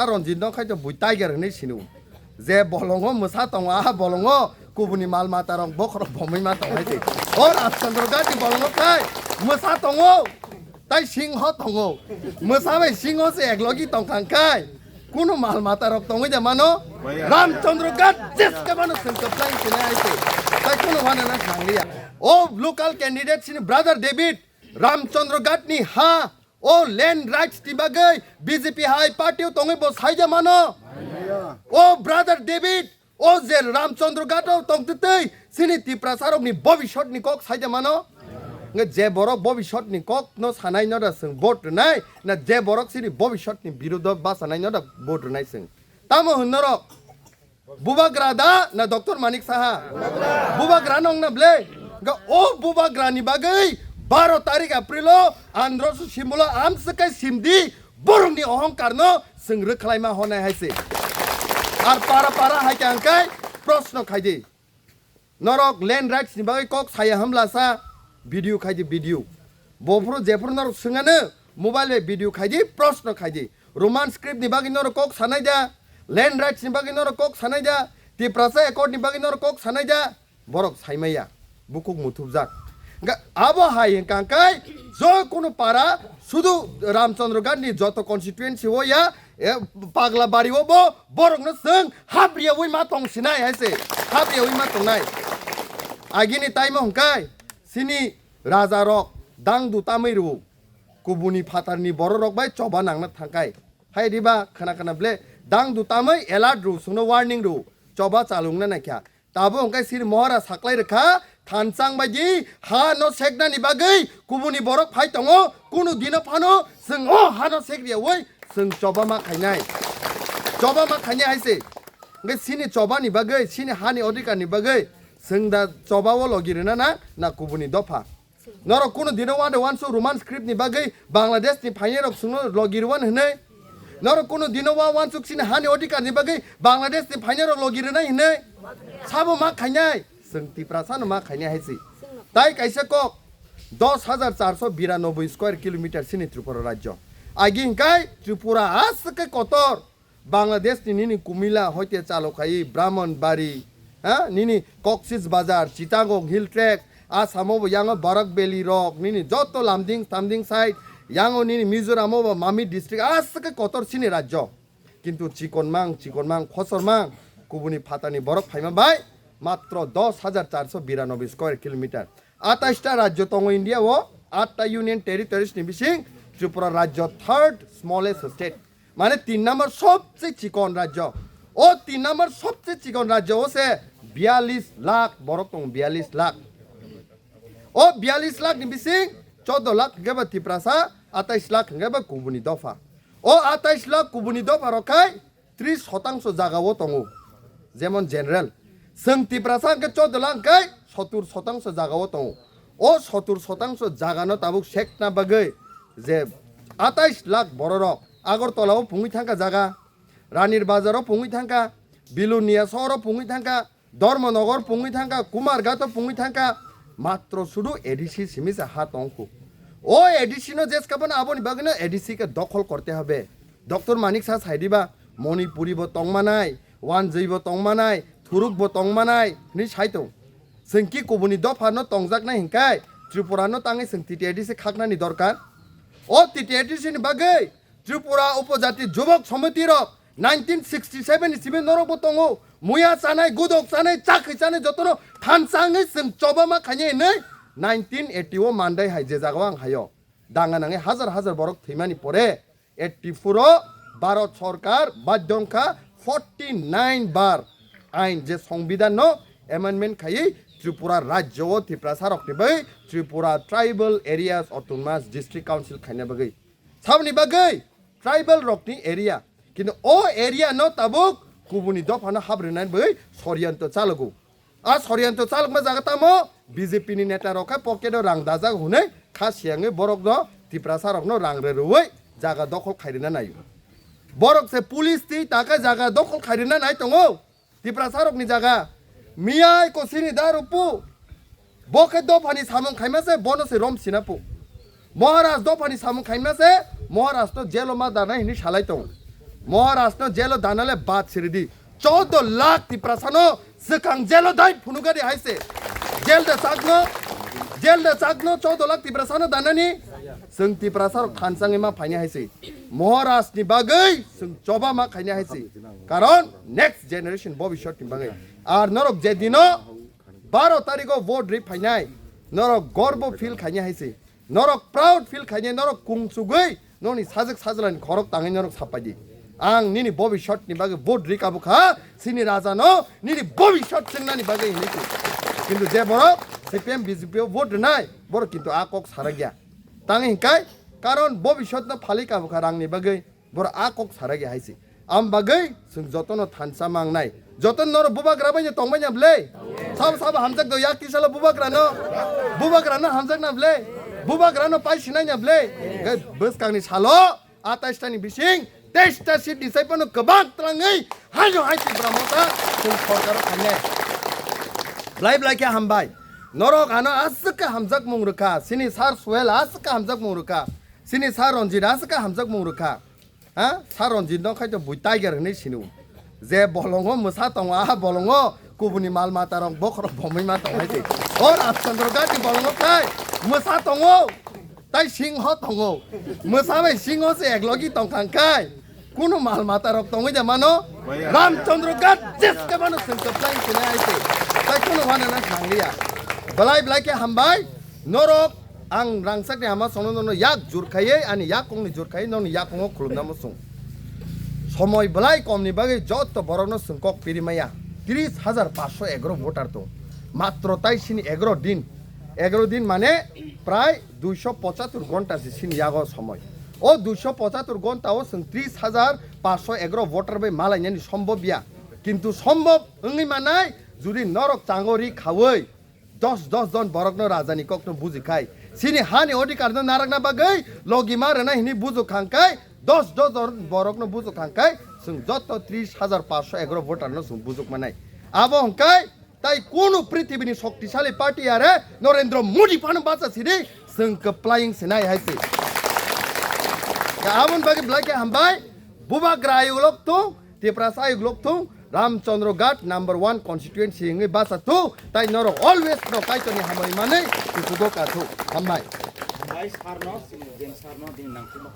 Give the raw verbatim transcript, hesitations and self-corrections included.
Ranjit no khai to bui tiger hinwi sinu. Je bolongo mwsa tongo, a bolongo kubuni mal mata rok bokhorok bomwi ma tongo hai se. O Ramchandra Ghat ni bolongo khai mwsa tongo, tai singho tongo. Mwsa bai singho se eklogi tongkha khai. Kunu mal mata rok tongwi de mano. Ramchandra Ghat jeske mano sengkap lai sini hai se. Tai kunu wana na sangliya. O local candidate sini brother David Ramchandra Ghat ni ha. O land rights ni bagwi B J P hai party o tongwi bo saida mano. O brother David, o je Ramchandra Ghat o tongtwtwi sini Tiprasa rok ni bobishot ni kok saida mano. Nge je borok bobishot ni kok no sanai no da seng vote rwnai, na je borok sini bobishot ni birudo basanai no da vote rwnai seng. Tamo hwn norok? Bubagra da na Doctor Manik Saha? Bubagra nong na ble? Ga o Bubagra ni bagwi baro tarik April o Andhra Simula amswk kai simdi borok ni ohongkar no swng rwkhlai ma honai hai se. Ar para para hai khe ang kai proshno khai di. Norok land rights ni bagwi kok saya hamla sa video khai di video. Bophuru jephuru norok swngano mobile bai video khai di, proshno khai di. Roman script ni bagwi norok kok sanai da, land rights ni bagwi norok kok sanai da, Tiprasa accord ni bagwi norok kok sanai da, borok saimaya, bukuk muthubjak. Ga-, abo hai hwnkha kai, jo kunu para, sudu Ramchandra Ghat ni joto constituency o ya, e, Pagla Bari o bo, borok no swng, habriyawi ma tong sinai hai se, habriyawi ma tongnai. Agini time o hwnkha, sini raja rok, dang du tamwi rw, kubuni phatar ni borok rok bai choba nangna thangkai. Hai riba khana khana ble dang du tamwi alert rw, sungno warning rw, choba chalungna naikha. Tabo hwnkhe sini mohara saklai rwkha, thanchang bai di ha no sekna ni bagwi kubuni borok phai tongo, kunu dino phano swng o ha no sek riya oi swng choba ma khainai. Choba ma khainai hai se. Hwnkhe sini choba ni bagwi, sini ha ni odhikar ni bagwi swng da choba o logi rwna na, na kubuni dopha. Norok kunu dino wande wansuk Roman script ni bagwi Bangladesh ni phainai rok sungno logi rwan hinwi. Norok kunu dino wa wansuk sini hani odhikar ni bagwi Bangladesh ni phainai rok logi rwnai hinwi. Sabo ma khainai, swng Tiprasa no ma khainai hai si. Tai kaisa kok dos hajar charso biranoboi square kilometer sini Tripura rajyo. Agi hingkai Tripura aswk khe kotor. Bangladesh ni nini Kumila hoite chalo khai Brahmanbari, ha, nini Cox's Bazar, Chittagong Hill Tracts, Assam o bo yango Barak Valley rok, nini joto Lumding, Tamding side, yango nini Mizoram o bo Mamit district, aswk khe kotor sini rajyo. Kintu chikon mang, chikon mang, khosor mang, kubuni phatani borok phaima bai matro dos hajar charso biranoboi square kilometer. Atais ta rajyo tongo India o, aat ta Union Territories ni bising Tripura rajyo third smallest state. Mane tin number sobse chikon rajyo. O tin number sobse chikon rajyo o se biyalish lakh borok tongo, biyalish lakh. O biyalish lakh ni bising chordo lakh hingke ba Tiprasa, atais lakh hingke ba kubuni dopha. O atais lakh kubuni dopha rok khai tris shotangso jaga o tongo, jemon general. Chwng Tiprasa hwnkhe chordo lakh hwnkhe sotur shotangso jaga o tongo. O sotur shotangso jaga no tabuk sekna bagwi je atais lakh bororok Agartala o pungwi thangkha jaga, Ranir Bazar o pungwi thangkha, Bilonia sohor o pungwi thangkha, Dharmanagar pungwi thangkha, Kumarghat o pungwi thangkha, matro sudu A D C simi se ha tongkhu. O A D C no jeska bana aboni bagwi no A D C ke dokhol korte habe. Doctor Manik Saha sai diba, Manipuri bo tongmanai, Wanjwi bo tongmanai, Thuruk bo tongmanai, hwnwi sai tong. Chwng ki kubuni dopha no tongjaknai hinkai, Tripura no tangwi chwng T T A D C khaknani dorkar. O T T A D C ni bagwi Tripura Upojati Jubok Samiti rok nineteen sixty seven ni simi norok bo tongo. Muya chanai, gudok chanai, chakhi chanai jotono thansa wngwi chwng choba ma khainai hinwi nineteen eighty o mandai hai je jaga o ang haio. Danga nangwi hajar hajar borok thwimani pore eighty four o Bharat Sarkar badhyo wngkha forty nine bar ain je Songbidan no amendment khaiwi Tripura rajyo o Tiprasa rokni bagwi Tripura Tribal Areas Autonomous District Council khaina bagwi. Saboni bagwi tribal rokni area. Kintu o area no tabuk kubuni dopha no hap rwnani bagwi soriyanto chalogo. A soriyanto chalokma jaga tamo B J P ni neta rok khe pocket o rang dajak hwnwi kha siyangwi borok no Tiprasa rok no rang rwrwi jaga dokhol khairina naio. Borok se police twi taka jaga dokhol khairina nai tongo. Tiprasa rokni jaga miyai kosini da rupu. Bo khe dophani samung khaima se bono se rom sina pu. Maharaj dophani samung khaima se Maharaj to jelo ma danai hini salai tong. Maharaj no jelo danale bad siridi. Chaudo lakh Tiprasano swkang jelo dai phunukadi haise. Jel da sakno, jel da sakno chaudo lakh Tiprasano danani. Swng Tiprasarok thansangwi ma phaini haise. Maharaj ni bagwi swng choba ma khaini haise. Karon next generation bobishot ni bagwi. Ar norok jedino baro tarikh o vote ri phainai. Norok gorbo feel khaini haise. Norok proud feel khainai, norok kung chugwi noni sajwk sajwlani khorok tangwi norok sapaidi. Ang nini bobishot ni bagwi vote ri kabu kha, sini raja no nini bobishot chengnani bagwi hinwi khe. Kintu je borok C P M B J P o vote rinai, borok kintu a kok sarakya. Tang hinkai, karon bobishot no phali kabu kha rang ni bagwi, borok a kok sarakya haise. Am bagwi chwng jotono thansa mangnai. Joto norok bubagra bai tongbai na ble? Sabo sabo hamjak do yak tisalo bubagra no. Bubagra no hamjak na ble? Bubagra no pai sinai na ble? Gai bwskang ni salo atais ta ni bising teis ta seat ni sai pano kwbang twlangwi haino hai Tipra Motha chwng sorkar o phainai. Blai blai khe hambai. Norok ano aswk khe hamjak mung rwkha. Sini sir Suel aswk khe hamjak mung rwkha. Sini sir Ranjit aswk khe hamjak mung rwkha. Ha? Sir Ranjit no khai to bui tiger hinwi sinu. Je bolongo mwsa tongo, a bolongo kubuni mal mata rok bokhorok bomwi ma tongo hai se. O Ramchandra Ghat ni bolongo khai mwsa tongo. Tai singho tongo. Mwsa bai singho se eklogi tongkha khai. Kunu mal mata rok tongwi da mano. Ramchandra Ghat jeske mano sengkap lai sini hai se. Tai kunu wana na sangliya. Belai belai khe hambai. Norok ang rangchakni hama songno nono yak jur khaiwi ani yakungni jur khaiwi nokni yakungo khulumna muchung. Somoi belai komni bagwi joto borokno chwng kok piri maya. Tris hajar paanch sho egaro voter tong. Matro tai sini egaro din. Egaro din mane prai duisho pochatur gonta se sini yago somoi. O duisho pochatur gonta o chwng tris hajar paanch sho egaro voter bai malainani sombob ya. Kintu sombob wngwi manai judi norok chango ri khawi dos dos jon borokno rajani kokno bujikhai, sini hani odhikarno narakna bagwi logima rwna hini bujuk khangkai, dos dos jon borokno bujuk khangkai, chwng joto tris hajar paanch sho egaro voterno chwng bujuk manai. Abo hwnkhe tai kunu prithibini shoktisali party are Narendra Modi phano bacha sidi chwng kwplaiyung sinai hai se. Aboni bagwi belai khe hambai, bubagra ayuk lok tung, Tiprasa ayuk lok tung, Ramchandra Ghat number one constituency hwnwi bacha tu, tai norok always no Kaitorni hambai manwi kuchugo ka thu. Hambai. Hambai sir no, Jen sir no, din nangkukma